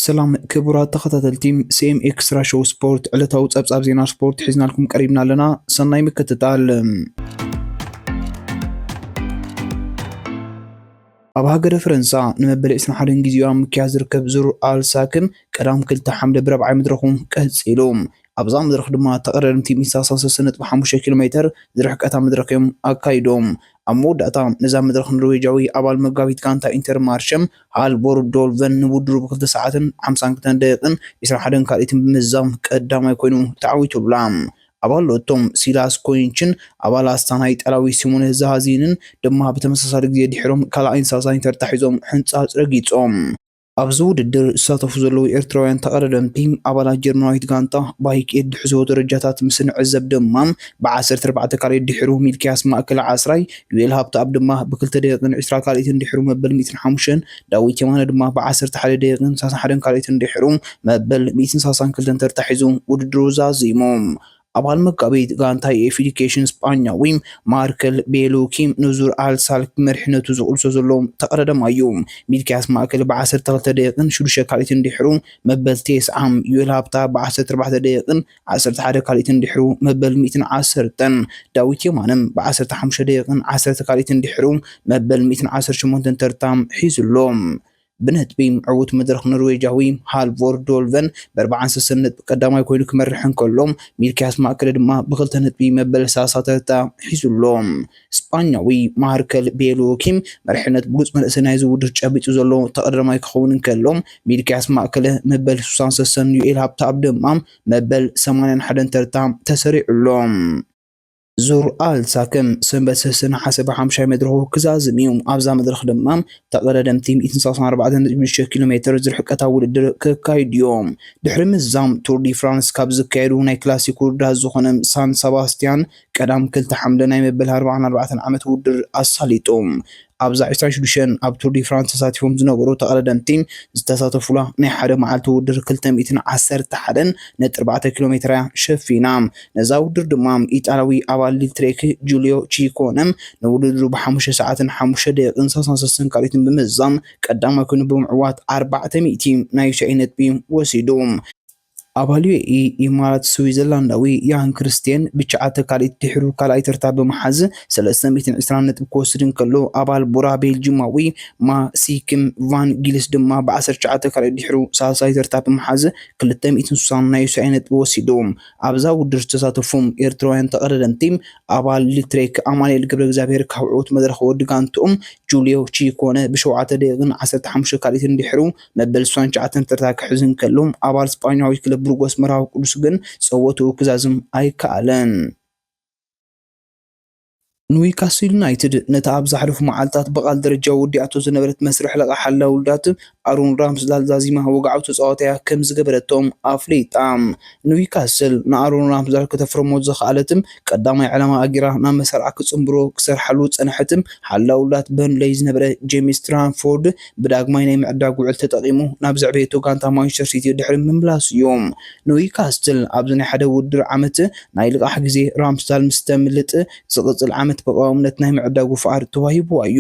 ሰላም ክቡራት ተኸታተልቲ፣ ሲ ኤም ኤክስትራ ሾው ስፖርት ዕለታዊ ጸብጻብ ዜና ስፖርት ሒዝናልኩም ቀሪብና ኣለና። ሰናይ ምክትታል። ኣብ ሃገረ ፈረንሳ ንመበል ዕስራን ሓደን ግዜኡ ኣብ ምክያድ ዝርከብ ዙር ኣልሳክም ቀዳም ክልተ ሓምለ ብረብዓይ መድረኹ ቀጺሉ። ኣብዛ መድረኽ ድማ ተቐዳደምቲ ሚእቲ ሰላሳ ሰለስተ ነጥቢ ሓሙሽተ ኪሎ ሜተር ዝርሕቀታ መድረኽ እዮም ኣካይዶም። ኣብ መወዳእታ ነዛ መድረኽ ኖርዌጃዊ ኣባል መጋቢት ጋንታ ኢንተር ማርሸም ሃልቮር ዶልቨን ንውድድሩ ብክልተ ሰዓትን ሓምሳን ክልተን ደቂቕን ዕስራን ሓደን ካልኢትን ብምዝዛም ቀዳማይ ኮይኑ ተዓዊቱ ብላ። ኣባል ሎቶም ሲላስ ኮይንችን ኣባል ኣስታና ኢጣልያዊ ሲሞነ ዛሃዚንን ድማ ብተመሳሳሊ ግዜ ድሒሮም ካልኣይን ሳልሳይን ተርታ ሒዞም ሕንጻጽ ረጊጾም። ኣብዚ ውድድር ዝሳተፉ ዘለዉ ኤርትራውያን ተቐዳደምቲ ኣባላት ጀርመናዊት ጋንታ ባይክ ኤድ ዝሕዝዎ ደረጃታት ምስ ንዕዘብ ድማ ብዓሰርተ ኣርባዕተ ካልኢት ድሒሩ ሚልክያስ ማእከል ዓስራይ፣ ዩኤል ሃብተኣብ ድማ ብክልተ ደቂቕን ዕስራ ካልኢትን ድሒሩ መበል ሚእትን ሓሙሽተን፣ ዳዊት የማነ ድማ ብዓሰርተ ሓደ ደቂቕን ሰላሳን ሓደን ካልኢትን ድሒሩ መበል ሚእትን ሰላሳን ክልተን ተርታ ሒዙ ውድድሩ ዛዚሙ። ኣባል መጋቢት ጋንታ የኤፍ ኤዱኬሽን ስጳኛዊ ማርከል ቤሉኪ ንዙር ኣልሳልክ መሪሕነቱ ዝቕልሶ ዘሎ ተቐዳዳማይ እዩ። ሚልክያስ ማእከል ብዓሰርተ ክልተ ደቂቕን ሽዱሽተ ካልኢትን ድሒሩ መበል ተስዓም፣ ዩኤል ሃብታ ብዓሰርተ ኣርባዕተ ደቂቕን ዓሰርተ ሓደ ካልኢትን ድሒሩ መበል ሚእትን ዓሰርተን፣ ዳዊት የማነም ብዓሰርተ ሓሙሽተ ደቂቕን ዓሰርተ ካልኢትን ድሒሩ መበል ሚእትን ዓሰርተ ሸሞንተን ተርታ ሒዙ ኣሎ። ብነጥቢ ዕዉት መድረኽ ኖርዌጃዊ ሃልቮር ዶልቨን ብኣርባዓን ሰለስተን ነጥቢ ቀዳማይ ኮይኑ ክመርሕ እንከሎ፣ ሚልክያስ ማእከለ ድማ ብክልተ ነጥቢ መበል ሰላሳ ተርታ ሒዙ ኣሎ። ስጳኛዊ ማርከል ቤሉኪም መሪሕነት ብሉጽ መለሰ ናይዚ ውድድር ጨቢጡ ዘሎ ተቐዳዳማይ ክኸውን እንከሎ፣ ሚልክያስ ማእከለ መበል ስሳን ሰለስተን፣ ዩኤል ሃብተኣብ ድማ መበል ሰማንያን ሓደን ተርታ ተሰሪዑ ኣሎ። ዙር ኣልሳክም ሰንበት ሰሰን ሓሰብ ሓምሻይ መድረኹ ክዛዝም እዩ። ኣብዛ መድረኽ ድማ ተቐዳደምቲ ሚእትን ሰላሳን ኣርባዕተን ነጥቢ ሽዱሽተ ኪሎ ሜትር ዝርሕቀታ ውድድር ከካይዱ እዮም። ድሕሪ ምዛም ቱር ዲ ፍራንስ ካብ ዝካየዱ ናይ ክላሲክ ውድድራት ዝኾነ ሳን ሰባስቲያን ቀዳም ክልተ ሓምለ ናይ መበል ኣርባዓን ኣርባዕተን ዓመት ውድድር ኣሳሊጡ። ኣብዛ ዕስራን ሽዱሽተን ኣብ ቱር ዲ ፍራንስ ተሳቲፎም ዝነበሩ ተቐዳደምቲ ዝተሳተፉላ ናይ ሓደ መዓልቲ ውድድር ክልተ ሚእትን ዓሰርተ ሓደን ነጥቢ ኣርባዕተ ኪሎ ሜትር እያ ሸፊና። ነዛ ውድድር ድማ ኢጣልያዊ ኣባል ሊልትሬክ ጁልዮ ቺኮነ ንውድድሩ ብሓሙሽተ ሰዓትን ሓሙሽተ ደቂቕን ሰላሳን ሰለስተን ካልኢትን ብምዝዛም ቀዳማይ ኮይኑ ብምዕዋት ኣርባዕተ ሚእቲ ናይ ሻሂ ነጥቢ ወሲዱ። ኣባል ዩ ኤ ኢ ኢማራት ስዊዘርላንዳዊ ያን ክርስቲያን ብትሽዓተ ካልኢት ድሕሩ ካልኣይ ተርታ ብምሓዝ ሰለስተ ሚእትን ዕስራን ነጥቢ ክወስድ እንከሎ፣ ኣባል ቡራ ቤልጂማዊ ማሲክም ቫን ጊልስ ድማ ብዓሰርተ ትሽዓተ ካልኢት ድሕሩ ሳልሳይ ተርታ ብምሓዝ ክልተ ሚእትን ስሳን ናይ ሻሂ ነጥቢ ወሲዱ። ኣብዛ ውድድር ዝተሳተፉ ኤርትራውያን ተቐዳደምቲ ኣባል ሊትሬክ ኣማኑኤል ገብረ እግዚኣብሔር ካብ ዕዉት መድረኽ ወዲ ጋንትኦም ጁልዮ ቺኮነ ብሸውዓተ ደቂቕን ዓሰርተ ሓሙሽተ ካልኢትን ድሕሩ መበል ስሳን ትሽዓተን ተርታ ክሕዝ እንከሎ፣ ኣባል ስጳኛዊ ክለብ ብሩጎስ መርሃዊ ቅዱስ ግን ጸወትኡ ክዛዝም ኣይከኣለን። ኒውካስል ዩናይትድ ነታ ኣብ ዝሓለፉ መዓልታት ብቓል ደረጃ ወዲኣቶ ዝነበረት መስርሕ ለቓሕ ሓላዊ ውልዳት ኣሮን ራምስዳል ዛዚማ ወግዓዊ ተጻዋታያ ከም ዝገበረቶም ኣፍሊጣ። ኒውካስል ንኣሮን ራምስዳል ከተፍርሞ ዝኸኣለት ቀዳማይ ዕላማ ኣጊራ ናብ መሳርዓ ክጽንብሮ ክሰርሓሉ ዝጸንሐት ሓላዊ ውልዳት በርንለይ ዝነበረ ጄምስ ትራንፎርድ ብዳግማይ ናይ ምዕዳግ ውዕል ተጠቒሙ ናብ ዘዕበየቶ ጋንታ ማንቸስተር ሲቲ ድሕሪ ምምላሱ እዩ። ኒውካስል ኣብዚ ናይ ሓደ ውድድር ዓመት ናይ ልቓሕ ግዜ ራምስዳል ምስ ተምልጥ ዝቕጽል ዓመት ብቐዋምነት ናይ ምዕዳጉ ፍቓድ ተዋሂብዋ እዩ።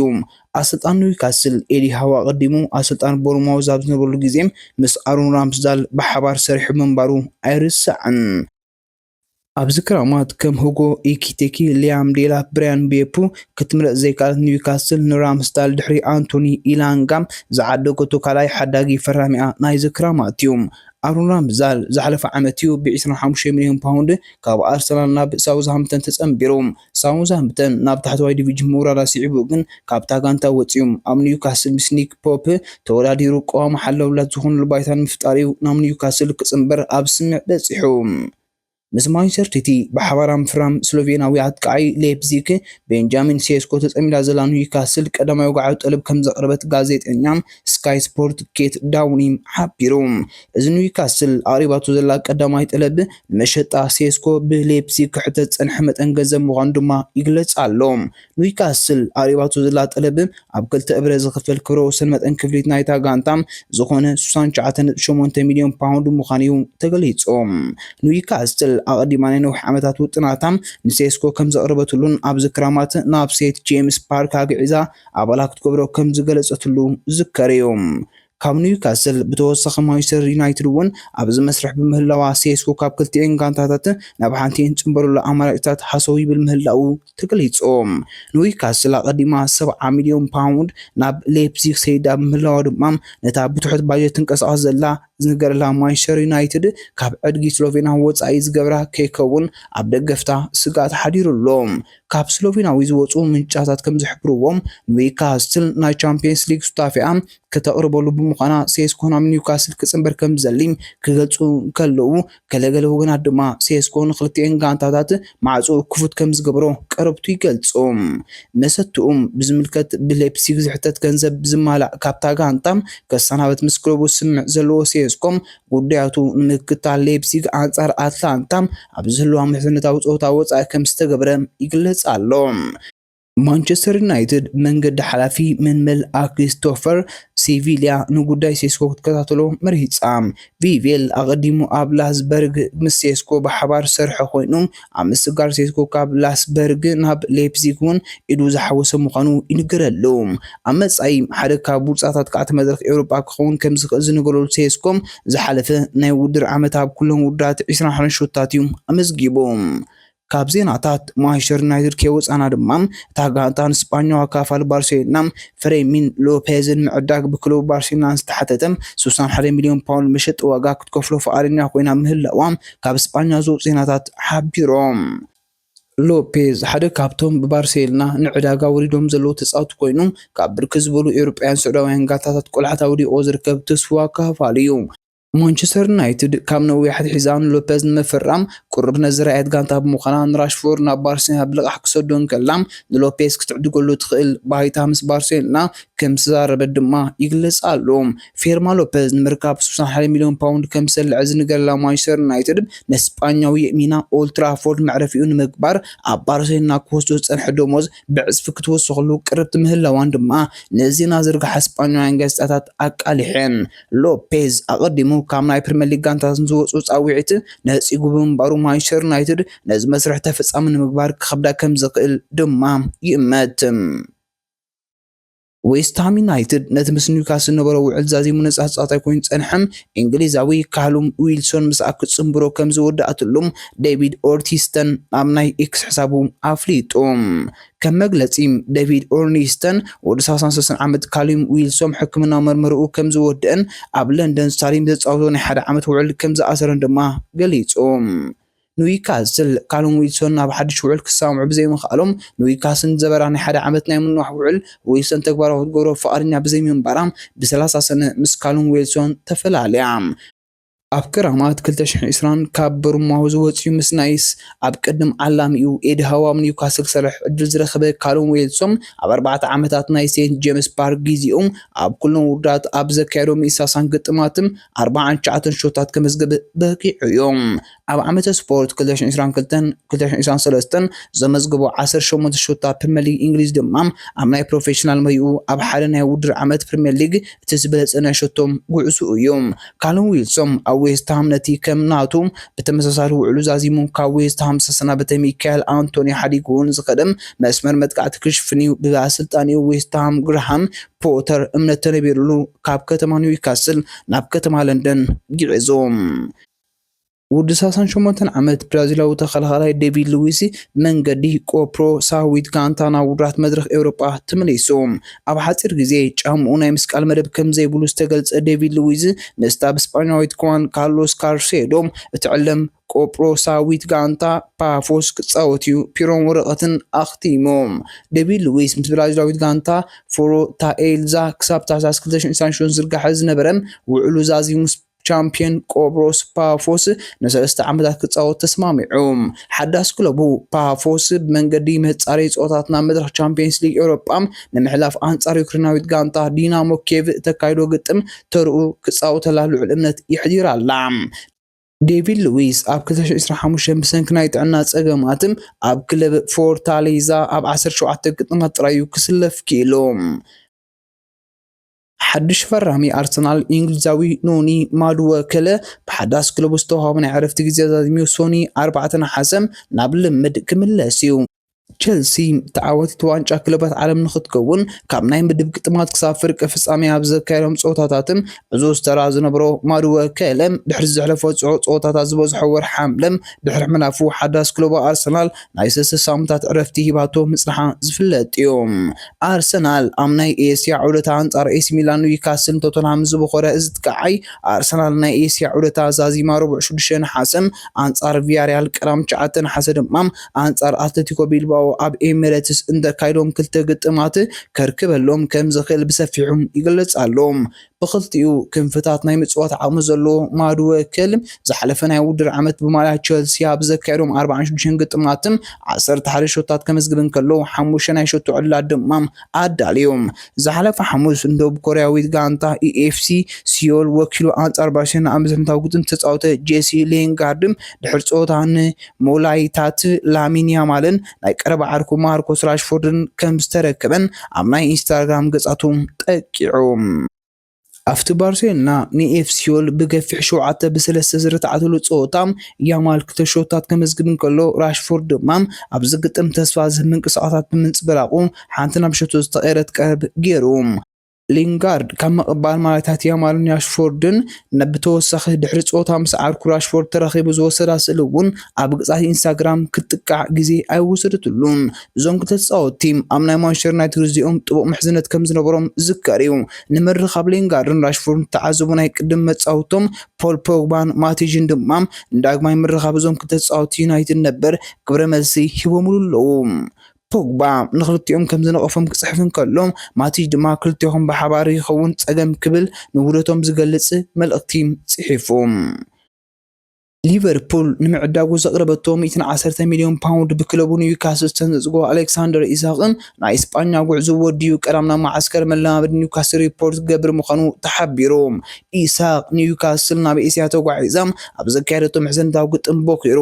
ኣሰልጣን ኒውካስል ኤዲ ሃው ኣቐዲሙ ኣሰልጣን ቦርንማውዝ ኣብ ዝነበረሉ ግዜ ምስ ኣሮን ራምስዳል ብሓባር ሰሪሑ ምንባሩ ኣይርሳዕን። ኣብዚ ክራማት ከም ሁጎ ኢኪቴኪ፣ ሊያም ዴላፕ፣ ብራያን ቤፑ ክትምረጽ ዘይከኣለት ኒውካስል ንራምስዳል ድሕሪ ኣንቶኒ ኢላንጋ ዝዓደገቶ ካልኣይ ሓዳጊ ፈራሚኣ ናይዚ ክራማት እዩ። ኣሮን ራምስዳል ዝሓለፈ ዓመት እዩ ብ ዕስራን ሓሙሽተ ሚልዮን ፓውንድ ካብ ኣርሰናል ናብ ሳውዝሃምፕተን ተጸንቢሩ። ሳውዝሃምፕተን ናብ ታሕተዋይ ዲቪዥን ምውራዳ ስዒቡ ግን ካብታ ጋንታ ወጺኡ። ኣብ ኒውካስል ምስ ኒክ ፖፕ ተወዳዲሩ ቀዋሚ ሓላውላት ዝኾነሉ ባይታ ንምፍጣር እዩ ናብ ኒውካስል ክጽንበር ኣብ ስምምዕ በጺሑ። ምስ ማንቸስተር ሲቲ ብሓባር ኣብ ምፍራም ስሎቬንያዊ ኣጥቃዓይ ሌፕዚግ ቤንጃሚን ሴስኮ ተጸሚዳ ዘላ ኒውካስል ቀዳማይ ወግዓዊ ጠለብ ከም ዘቕረበት ጋዜጠኛ ስካይ ስፖርት ኬት ዳውኒ ሓቢሩ። እዚ ኒውካስል ኣቕሪባቶ ዘላ ቀዳማይ ጠለብ ንመሸጣ ሴስኮ ብሌፕዚግ ክሕተት ዝጸንሐ መጠን ገንዘብ ምዃኑ ድማ ይግለጽ ኣሎ። ኒውካስል ኣቕሪባቶ ዘላ ጠለብ ኣብ ክልተ እብረ ዝኽፈል ክብረ ወሰን መጠን ክፍሊት ናይታ ጋንታ ዝኾነ ስሳን ትሽዓተን ነጥቢ ሸሞንተ ሚልዮን ፓውንድ ምዃኑ እዩ ተገሊጹ። ኒውካስትል ኣቐዲማ ናይ ነዊሕ ዓመታት ውጥናታ ንሴስኮ ከም ዘቕረበትሉን ኣብዚ ክራማት ናብ ሴት ጄምስ ፓርክ ኣግዒዛ ኣባላ ክትገብሮ ከም ዝገለጸትሉ ዝዝከር እዩ። ካብ ኒውካስል ብተወሳኺ ማንቸስተር ዩናይትድ እውን ኣብዚ መስርሕ ብምህላዋ ሴስኮ ካብ ክልቲኤን ጋንታታት ናብ ሓንቲኤን ዝፅንበረሉ ኣማራጭታት ሃሰው ይብል ምህላው ተገሊፁ። ኒውካስል ኣቐዲማ ሰብዓ ሚልዮን ፓውንድ ናብ ሌፕዚግ ሰይዳ ብምህላዋ ድማ ነታ ብትሑት ባጀት ትንቀሳቐስ ዘላ ዝንገረላ ማንቸስተር ዩናይትድ ካብ ዕድጊ ስሎቬንያ ወፃኢ ዝገብራ ከይከውን ኣብ ደገፍታ ስግኣት ሓዲሩ ኣሎ። ካብ ስሎቬናዊ ዝወፁ ምንጫታት ከም ዝሕብርዎም ኒውካስል ናይ ቻምፒየንስ ሊግ ሱታፌኣ ከተቕርበሉ ብምዃና ሴስኮ ናብ ኒውካስል ክፅንበር ከም ዝደሊ ክገልፁ እንከለዉ፣ ገለገለ ወገናት ድማ ሴስኮ ንክልቲኤን ጋንታታት ማዕጾ ክፉት ከም ዝገብሮ ቀረብቱ ይገልጹ። መሰትኡ ብዝምልከት ብሌፕሲግ ዝሕተት ገንዘብ ዝማላእ ካብታ ጋንታ ከሰናበት ምስ ክለቡ ስምምዕ ዘለዎ ሴስኮ ጉዳያቱ ንምክትታል ሌፕሲግ ኣንጻር ኣትላንታ ኣብ ዝህልዋ ምሕዝነታዊ ጸወታ ወጻኢ ከም ዝተገብረ ይግለጽ ኣሎ። ማንቸስተር ዩናይትድ መንገዲ ሓላፊ ምልምል ኣክሪስቶፈር ሴቪልያ ንጉዳይ ሴስኮ ክትከታተሎ መሪጻ። ቪቬል ኣቐዲሙ ኣብ ላስበርግ ምስ ሴስኮ ብሓባር ዝሰርሐ ኮይኑ፣ ኣብ ምስጋር ሴስኮ ካብ ላስበርግ ናብ ሌፕዚግ እውን ኢዱ ዝሓወሰ ምዃኑ ይንገረሉ። ኣብ መጻኢ ሓደ ካብ ብሉጻት ኣጥቃዕቲ መድረኽ ኤውሮጳ ክኸውን ከም ዝኽእል ዝነገረሉ ሴስኮ፣ ዝሓለፈ ናይ ውድድር ዓመት ኣብ ኩሎም ውድድራት ዕስራን ሓሙሽተን ሾታት እዩ ኣመዝጊቡ። ካብ ዜናታት ማንቸስተር ዩናይትድ ከይወጻና ድማ፣ እታ ጋንታ ንስጳኛዊ ኣካፋሊ ባርሴሎና ፍሬሚን ሎፔዝን ምዕዳግ ብክለቡ ባርሴሎና ዝተሓተተ ስሳን ሓደ ሚልዮን ፓውንድ መሸጢ ዋጋ ክትከፍሎ ፍቓደኛ ኮይና ምህላዋ ካብ ስጳኛ ዝወጹ ዜናታት ሓቢሮም። ሎፔዝ ሓደ ካብቶም ብባርሴሎና ንዕዳጋ ወሪዶም ዘለዉ ተጻወቲ ኮይኑ፣ ካብ ብርክት ዝበሉ ኤውሮጳውያን ስዑዳውያን ጋንታታት ቆልዓት ኣውዲቑ ዝርከብ ተስፉ ኣካፋሊ እዩ። ማንቸስተር ዩናይትድ ካብ ነዊሕ ኣትሒዛ ንሎፔዝ ንምፍራም ቅሩብነት ዝረኣየት ጋንታ ብምዃና፣ ንራሽፎርድ ናብ ባርሴሎና ብልቓሕ ክሰዶ እንከላ፣ ንሎፔዝ ክትዕድገሉ ትኽእል ባይታ ምስ ባርሴሎና ከም ዝተዛረበት ድማ ይግለጽ ኣሎ። ፌርማ ሎፔዝ ንምርካብ ስሳን ሓደ ሚልዮን ፓውንድ ከም ዝሰልዐ ዝንገረላ ማንቸስተር ዩናይትድ፣ ንስጳኛዊ ሚና ኦልትራፎርድ መዕረፊኡ ንምግባር ኣብ ባርሴሎና ክወስዶ ዝጸንሐ ደሞዝ ብዕጽፊ ክትወስኸሉ ቅርብቲ ምህላዋን ድማ ንዜና ዝርግሓ ስጳኛውያን ጋዜጣታት ኣቃሊሐን። ሎፔዝ ኣቐዲሙ ካብ ናይ ፕሪምየር ሊግ ጋንታታት ዝወጹ ጻውዒት ነጺጉ ብምንባሩ፣ ማንቸስተር ዩናይትድ ነዚ መስርሕ ተፈጻሚ ንምግባር ክኸብዳ ከም ዝኽእል ድማ ይእመት። ዌስትሃም ዩናይትድ ነቲ ምስ ኒውካስል ዝነበሮ ውዕል ዛዚሙ ነጻ ተጻዋታይ ኮይኑ ዝጸንሐ እንግሊዛዊ ካሉም ዊልሶን ምስኣ ክትጽንብሮ ከም ዝወደኣትሉ ዴቪድ ኦርቲስተን ኣብ ናይ ኤክስ ሕሳቡ ኣፍሊጡ። ከም መግለጺ፣ ዴቪድ ኦርኒስተን ወዲ ሰላሳን ሰለስተን ዓመት ካሉም ዊልሶን ሕክምና መርመርኡ ከም ዝወደአን ኣብ ለንደን ስታዲየም ዘጻወቶ ናይ ሓደ ዓመት ውዕል ከም ዝኣሰረን ድማ ገሊጹ። ኒውካስል ካሉም ዊልሶን ናብ ሓድሽ ውዕል ክሰማምዑ ብዘይምኽኣሎም፣ ኒውካስል ንዘበራ ናይ ሓደ ዓመት ናይ ምንዋሕ ውዕል ዊልሶን ተግባራዊ ክትገብሮ ፍቓደኛ ብዘይምንባራ፣ ብሰላሳ ሰነ ምስ ካሉም ዊልሶን ተፈላልያ። ኣብ ክራማት ክልተ ሽሕን ዕስራን ካብ በርማውዝ ወጺኡ ምስ ናይስ ኣብ ቅድም ዓላሚኡ ኤዲ ሃው ኣብ ኒውካስል ክሰርሕ ዕድል ዝረኸበ ካሉም ዊልሶን፣ ኣብ ኣርባዕተ ዓመታት ናይ ሴንት ጄምስ ፓርክ ግዜኡ ኣብ ኩሎም ውድድራት ኣብ ዘካየዶ ሚእቲ ሰላሳን ግጥማትን ኣርባዓን ትሽዓተን ሾታት ከመዝግብ በቂዑ እዩ። ኣብ ዓመተ ስፖርት ክልተ ሽሕን ዕስራን ክልተን ክልተ ሽሕን ዕስራን ሰለስተን ዘመዝግቦ ዓሰርተ ሸሞንተ ሾታት ፕሪምየር ሊግ እንግሊዝ ድማ ኣብ ናይ ፕሮፌሽናል መሪኡ ኣብ ሓደ ናይ ውድድር ዓመት ፕሪምየር ሊግ እቲ ዝበለጸ ናይ ሸቶ ጉዕዝኡ እዩ። ካሉም ዊልሶን ኣብ ዌስትሃም ነቲ ከም ናቱ ብተመሳሳሊ ውዕሉ ዛዚሙ ካብ ዌስትሃም ዝተሰናበተ ሚካኤል ኣንቶኒ ሓዲጉ ዝኸደ መስመር መጥቃዕቲ ክሽፍን እዩ። ብኣሰልጣኒኡ ዌስትሃም ግራሃም ፖተር እምነት ተነቢርሉ ካብ ከተማ ኒውካስል ናብ ከተማ ለንደን ግዕዞ። ወዲ ሰላሳን ሸሞንተን ዓመት ብራዚላዊ ተኸላኻላይ ዴቪድ ሉዊስ ብመንገዲ ቆፕሮ ሳዊት ጋንታ ናብ ውድድራት መድረኽ ኤውሮጳ ተመሊሱ። ኣብ ሓጺር ግዜ ጫምኡ ናይ ምስቃል መደብ ከም ዘይብሉ ዝተገልጸ ዴቪድ ሉዊዝ፣ ምስታ ብስጳኛዊት ክዋን ካርሎስ ካርሴዶ እትዕለም ቆፕሮ ሳዊት ጋንታ ፓፎስ ክጻወት እዩ ፒሮን ወረቐትን ኣኽቲሙ። ዴቪድ ሉዊስ ምስ ብራዚላዊት ጋንታ ፎሮታኤልዛ ክሳብ ታሕሳስ ክልተ ሽሕን ዕስራን ሽዱሽተን ዝርጋሐ ዝነበረ ውዕሉ ዛዚሙ ቻምፒዮን ቆብሮስ ፓፎስ ንሰለስተ ዓመታት ክጻወት ተስማሚዑ። ሓዳስ ክለቡ ፓፎስ ብመንገዲ መጻረዪ ጸወታት ናብ መድረኽ ቻምፒየንስ ሊግ ኤውሮጳ ንምሕላፍ ኣንጻር ዩክሬናዊት ጋንታ ዲናሞ ኬቭ እተካይዶ ግጥም ተርኡ ክጻወተላ ልዑል እምነት የሕዲራ ኣላ። ዴቪድ ሉዊስ ኣብ ክልተ ሽሕን ዕስራን ሓሙሽተን ብሰንኪ ናይ ጥዕና ጸገማት ኣብ ክለብ ፎርታሌዛ ኣብ ዓሰርተ ሸውዓተ ግጥማት ጥራይ እዩ ክስለፍ ክኢሉ። ሓድሽ ፈራሚ ኣርሰናል እንግሊዛዊ ኖኒ ማዱወከለ ብሓዳስ ክለቡ ዝተዋህቦ ናይ ዕረፍቲ ግዜ ዛዚሙ ሶኒ ኣርባዕተ ነሓሰ ናብ ልምድ ክምለስ እዩ። ቸልሲ ተዓዋቲት ዋንጫ ክለባት ዓለም ንክትከውን ካብ ናይ ምድብ ግጥማት ክሳብ ፍርቂ ፍጻሜ ኣብ ዘካየዶም ፀወታታትን ዕዙዝ ተራ ዝነበሮ ማዱወ ከለ ድሕሪ ዘሕለፎ ፅዑቕ ፀወታታት ዝበዝሖ ወርሒ ሓምለ ድሕሪ ምሕላፉ ሓዳስ ክለቡ ኣርሰናል ናይ ሰለስተ ሳምንታት ዕረፍቲ ሂባቶ ምፅንሓ ዝፍለጥ እዩ። ኣርሰናል ኣብ ናይ ኤስያ ዑደታ ኣንጻር ኤሲ ሚላን፣ ኒውካስል፣ ቶተንሃም ዝበኾረ እዚ ጥቃዓይ ኣርሰናል ናይ ኤስያ ዑደታ ዛዚማ ረቡዕ ሽዱሽተ ነሓሰ ኣንጻር ቪያሪያል ቀዳም ትሽዓተ ነሓሰ ድማ ኣንጻር ኣትለቲኮ ቢልባኦ ኣብ ኤሚሬትስ እንተካይዶም ክልተ ግጥማት ከርክበሎም ከም ዝኽእል ብሰፊሑ ይግለጽ ኣሎ። ብኽልቲኡ ክንፍታት ናይ ምጽዋት ዓቕሚ ዘለዎ ማዱወ ከል ዝሓለፈ ናይ ውድድር ዓመት ብማልያ ቸልሲ ኣብ ዘካየዶም ኣርባዓን ሽዱሽተን ግጥማትን ዓሰርተ ሓደ ሾታት ከመዝግብ እንከሎ ሓሙሽተ ናይ ሸቶ ዕላል ድማ ኣዳልዮም። ዝሓለፈ ሓሙስ ንደቡብ ኮርያዊት ጋንታ ኢኤፍሲ ሲዮል ወኪሉ ኣንጻር ባርሴሎና ኣብ መዝሕምታዊ ግጥም ተጻወተ ጄሲ ሊንጋርድ ድሕሪ ጸወታ ንሞላይታት ላሚን ያማልን ናይ ቀረባ ዓርኩ ማርኮስ ራሽፎርድን ከም ዝተረከበን ኣብ ናይ ኢንስታግራም ገጻቱ ጠቂዑ። ኣብቲ ባርሴሎና ንኤፍ ሲዮል ብገፊሕ ሸውዓተ ብ ሰለስተ ዝረታዓትሉ ጸወታ፣ ያማል ክልተ ሾታት ከመዝግብ እንከሎ፣ ራሽፎርድ ድማ ኣብዚ ግጥም ተስፋ ዝህብ ምንቅስቓሳት ብምንጽብራቑ ሓንቲ ናብ ሸቶ ዝተቐየረት ቀረብ ገይሩ። ሊንጋርድ ካብ ምቕባል ማለታት ያማልን ራሽፎርድን፣ ብተወሳኺ ድሕሪ ጸወታ ምስ ዓርኩ ራሽፎርድ ተራኺቡ ዝወሰዳ ስእሊ እውን ኣብ ገጻት ኢንስታግራም ክትጥቃዕ ግዜ ኣይወሰደትሉን። እዞም ክልተ ተጻወትቲ ኣብ ናይ ማንቸስተር ዩናይትድ ግዜኦም ጥቡቕ ምሕዝነት ከም ዝነበሮም ዝዝከር እዩ። ንምርኻብ ሊንጋርድን ራሽፎርድን ዝተዓዘቡ ናይ ቅድም መጻወቶም ፖል ፖግባን ማቲጅን ድማ ንዳግማይ ምርኻብ እዞም ክልተ ተጻወትቲ ዩናይትድ ነበር ግብረ መልሲ ሂቦምሉ ኣለዉ። ፖግባ ንክልቲኦም ከም ዝነቐፎም ክጽሕፍ እንከሎ፣ ማቲጅ ድማ ክልቲኹም ብሓባር ይኸውን ጸገም ክብል ንውህደቶም ዝገልጽ መልእኽቲ ጽሒፉ። ሊቨርፑል ንምዕዳጉ ዘቕረበቶ ሚእትን ዓሰርተ ሚልዮን ፓውንድ ብክለቡ ኒውካስል ዝተነጽጎ ኣሌክሳንደር ኢሳቕን ናይ ስጳኛ ጉዕዞ ወዲኡ ቀዳም ናብ መዓስከር መለማመዲ ኒውካስል ሪፖርት ክገብር ምዃኑ ተሓቢሩ። ኢሳቕ ኒውካስል ናብ ኤስያ ተጓዒዛ ኣብ ዘካየደቶ ምሕዝነታዊ ግጥም ቦኪሩ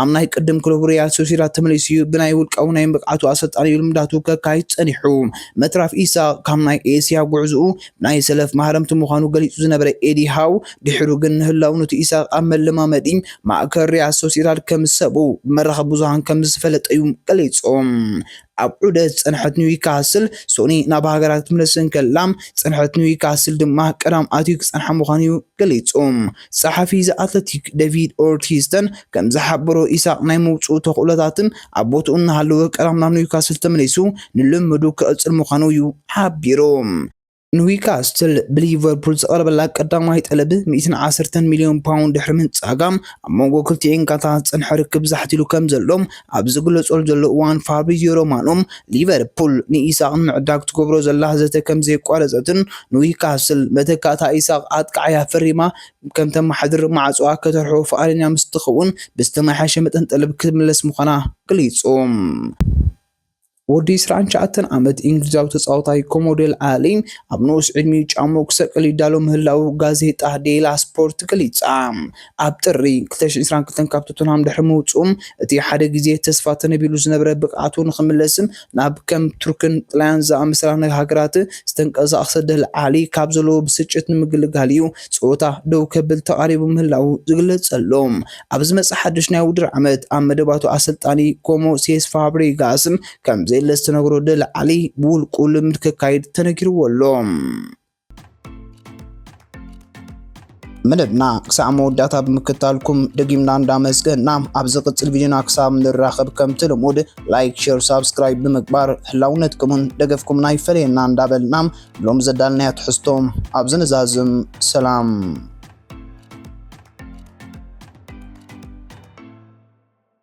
ኣብ ናይ ቅድም ክለቡ ሪያል ሶሲዳድ ተመሊሱ እዩ። ብናይ ውልቃዊ ናይ ብቕዓቱ ኣሰልጣኒ እዩ ልምዳቱ ከካይድ ጸኒሑ። መትራፍ ኢሳቕ ካብ ናይ ኤስያ ጉዕዝኡ ናይ ሰለፍ ማህረምቲ ምዃኑ ገሊጹ ዝነበረ ኤዲ ሃው፣ ድሒሩ ግን ንህላውነቱ ኢሳቕ ኣብ መለማመዲ ማእከል ሪያል ሶሲዳድ ከም ዝሰብኡ ብመራኸቢ ብዙሃን ከም ዝፈለጠ እዩ ገሊጹ። ኣብ ዑደት ዝጸንሐት ኒውካስል ሶኒ ናብ ሃገራ ክትምለስ እንከላ፣ ዝጸንሐት ኒውካስል ድማ ቀዳም ኣትዩ ክጸንሓ ምዃኑ እዩ ገሊጹ። ጸሓፊ ዘ ኣትለቲክ ዴቪድ ኦርቲስተን ከም ዝሓበሮ፣ ኢሳቕ ናይ ምውጽኡ ተኽእሎታትን ኣብ ቦትኡ እናሃለወ ቀዳም ናብ ኒውካስል ተመሊሱ ንልምዱ ክቕጽል ምዃኑ እዩ ሓቢሩ። ኒውካስትል ብሊቨርፑል ዝቐረበላ ቀዳማይ ጠለብ ሚእትን ዓሰርተን ሚልዮን ፓውንድ ድሕሪ ምንጻጋ፣ ኣብ መንጎ ክልቲኤን ጋንታታት ዝጸንሐ ርክብ ዛሕቲሉ ከም ዘሎ ኣብ ዝግለጸሉ ዘሎ እዋን፣ ፋብሪዚዮ ሮማኖ ሊቨርፑል ንኢሳቕ ንምዕዳግ ትገብሮ ዘላ ዘተ ከም ዘየቋረጸትን ኒውካስል መተካእታ ኢሳቕ ኣጥቃዓይ ኣፈሪማ ከም ተመሓድር ማዕጾኣ ከተርሕቆ ፍቓደኛ ምስ ትኸውን፣ ብዝተመሓየሸ መጠን ጠለብ ክትምለስ ምዃና ገሊጹ። ወዲ ዕስራን ትሽዓተን ዓመት እንግሊዛዊ ተጻዋታይ ኮሞ ደል ኣሊ ኣብ ንኡስ ዕድሚኡ ጫምኡ ክሰቅል ይዳሎ ምህላዉ ጋዜጣ ዴላ ስፖርት ገሊጻ። ኣብ ጥሪ ክልተ ሽሕን ዕስራን ክልተን ካብ ቶተንሃም ድሕሪ ምውጽኡ፣ እቲ ሓደ ግዜ ተስፋ ተነቢሩ ዝነበረ ብቕዓቱ ንኽምለስን ናብ ከም ቱርክን ጥልያን ዝኣመሰላ ሃገራት ዝተንቀሳቐሰ ደል ኣሊ፣ ካብ ዘለዎ ብስጭት ንምግልጋል እዩ ጸወታ ደው ከብል ተቓሪቡ ምህላዉ ዝግለጽ ዘሎ። ኣብ ዝመጽእ ሓድሽ ናይ ውድድር ዓመት ኣብ መደባቱ ኣሰልጣኒ ኮሞ ሴስ ፋብሪጋስ ከም ዘየለ ዝተነግሮ ደል ኣሊ፣ ብውልቁ ልምድ ከካይድ ተነጊርዎ ኣሎ። መደብና ክሳዕ መወዳእታ ብምክታልኩም ደጊምና እንዳመስገና፣ ኣብ ዝቕጽል ቪድዮና ክሳብ ንራኸብ ከምቲ ልሙድ ላይክ፣ ሼር፣ ሳብስክራይብ ብምግባር ህላውነትኩምን ደገፍኩምን ኣይፈለየና እንዳበልና፣ ሎም ዘዳልናዮ ትሕዝቶ ኣብዚ ንዛዝም። ሰላም።